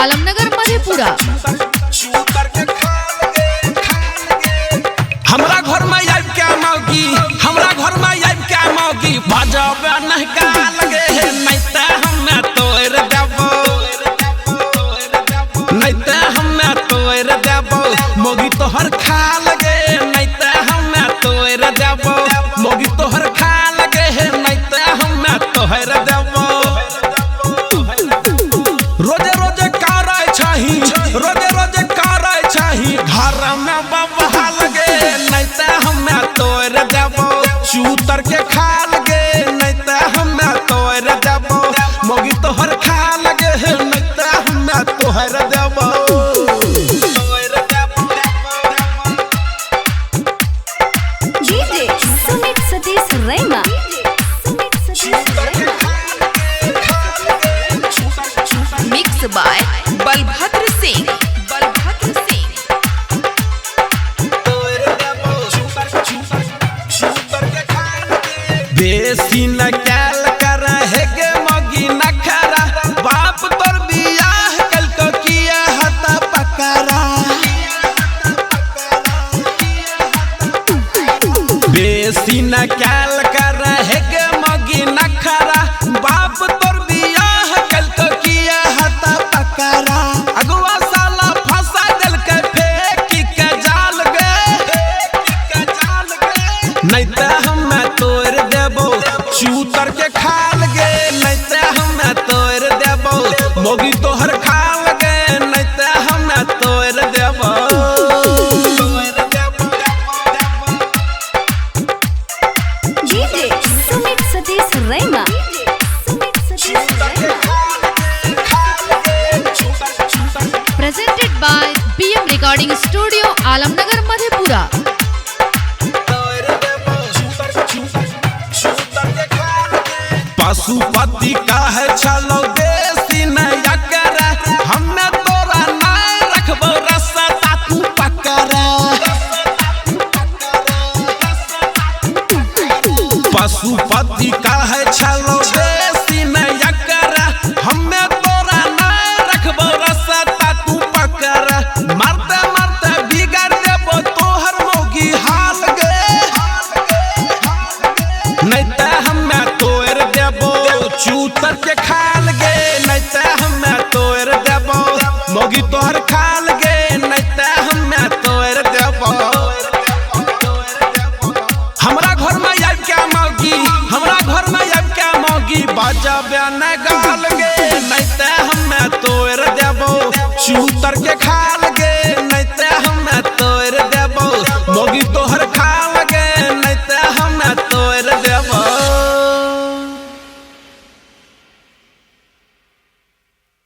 Alamnagar Madhepura. हमरा घर में आबि के मौगी, हमरा घर में आबि के मौगी बजाबे नहीं गाल गे, नहीं त हमे तोड़ देबो, नहीं त हमे तोड़ देबो मौगी तोहर खाल गे, नहीं त हमे तोड़ देबो मौगी तोहर खाल गे, नहीं त हमे तोहर देबो। रोजे रोजे कराय छही, रोजे रोजे कराय छही घर में बबहाल गे, नहीं त हमे तोड़ देबो चूतर के खाल गे, नहीं त हमे तोड़ देबो मौगी तोहर खाल गे, नहीं त हमे तोहर देबो। DJ Sumit Satish Raima. Sumit Satish Raima. Mix by Balbhadra Singh. Balbhadra Singh. बेसी न कैल कर हे गे मौगी नखरा, बाप तोर बियाह कल को किया हता पकड़ा। बेसी न कैल कर हे गे मौगी नखरा, बाप तोर बियाह कल को किया हता पकड़ा। अगुआ साला फंसा दिल के फेंकी के जाल गे, नहीं त हमे तोड़ देबो चूतर के खाल गे, नहीं त हमे तोड़ देबो मौगी तोहर खाल गे, नहीं त हमे तोड़ देबो। DJ Sumit Satish Raima. Sumit Satish Raima. Presented by BM Recording Studio, Alamnagar, Madhepura. Pashupati काहे छलो देसी नया करे, हमे तोरा नहीं रखबो रसता तू पकड़ा। पशुपति काहे छलो देसी नया करे, हमे तोरा नहीं रखबो रसता तू पकड़ा। मारते मारते बिगाड़ देबो तोहर मौगी हाल गे, नहीं त हमे तोड़ देबो चूतर के खाल गे, नहीं त हमे तोड़ देबो मौगी तोहर खाल गे, नहीं त हमे तोड़ देबो। हमरा घर में आबि के मौगी, हमरा घर में आबि के मौगी बजाबे न गाल गे, नहीं त हमे तोड़ देबो चूतर के खाल